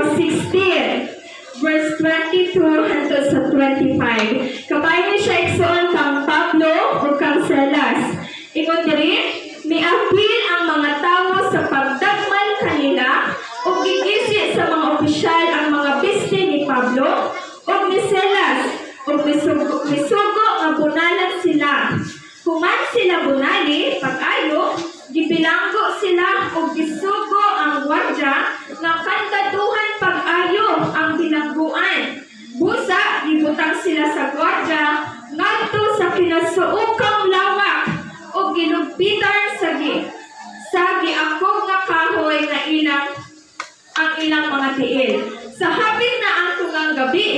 Mateo 16 verse 22 hangtod sa 25. Kabahin ni siya, igsoon, kang Pablo ug kang Silas. Ingon diri, miapil ang mga tawo sa pagdagmal kanila ug gigisi sa mga opisyal ang mga biste ni Pablo ug ni Silas ug misugo nga bunalan sila. Human sila bunali, pag-ayo, gibilanggo sila ug gisugo ang gwardya nga kandaduhan pag-ayo ang bilangguan. Busa, gibutang sila sa gwardya ngadto sa kinasuokang lawak ug gilugpitan sa giakog nga kahoy nga ilang ang ilang mga tiil. Sa hapit na ang tungang gabi,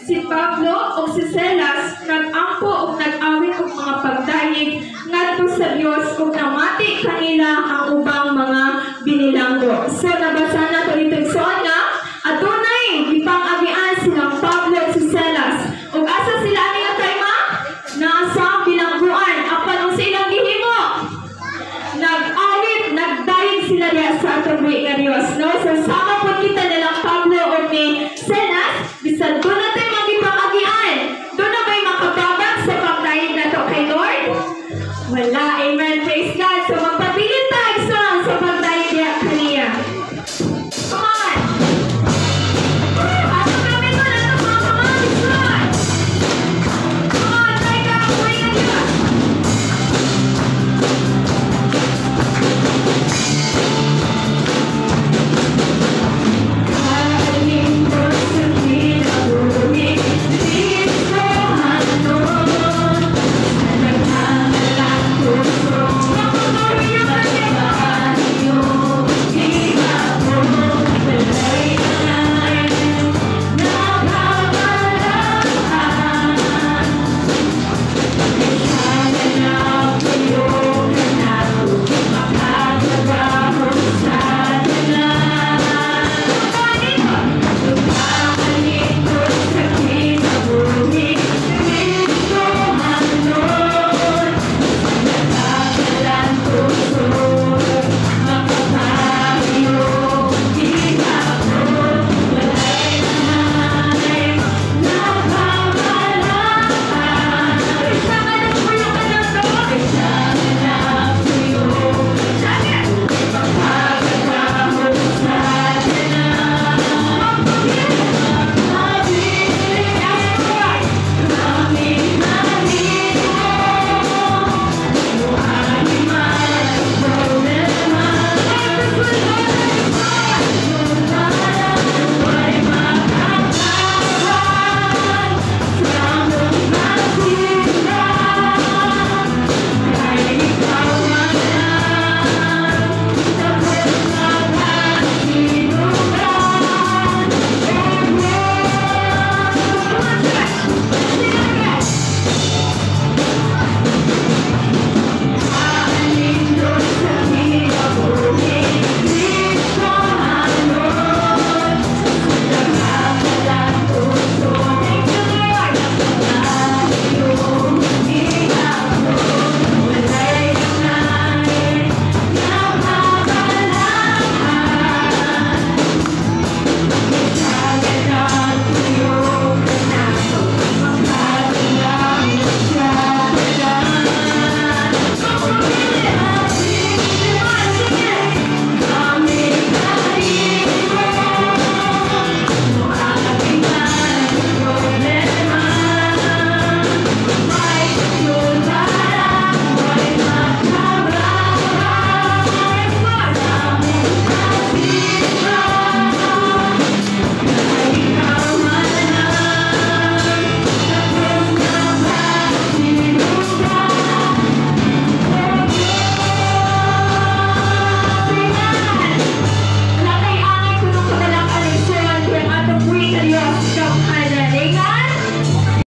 si Pablo ug si Silas nag-ampo ug nag-awit og mga pagdayeg ngadto sa Dios ug namati kanila ang ubang mga binilanggo. So nabasa na to dito, igsoon, nga adunay gipang-agian silang Pablo ug si Silas. Ug asa sila ani nga time? Nasa bilangguan. Apan unsa ilang gihimo? Nag-awit, nagdayeg sila diha sa atong buhi nga Dios, no? So sama po kita nilang Pablo.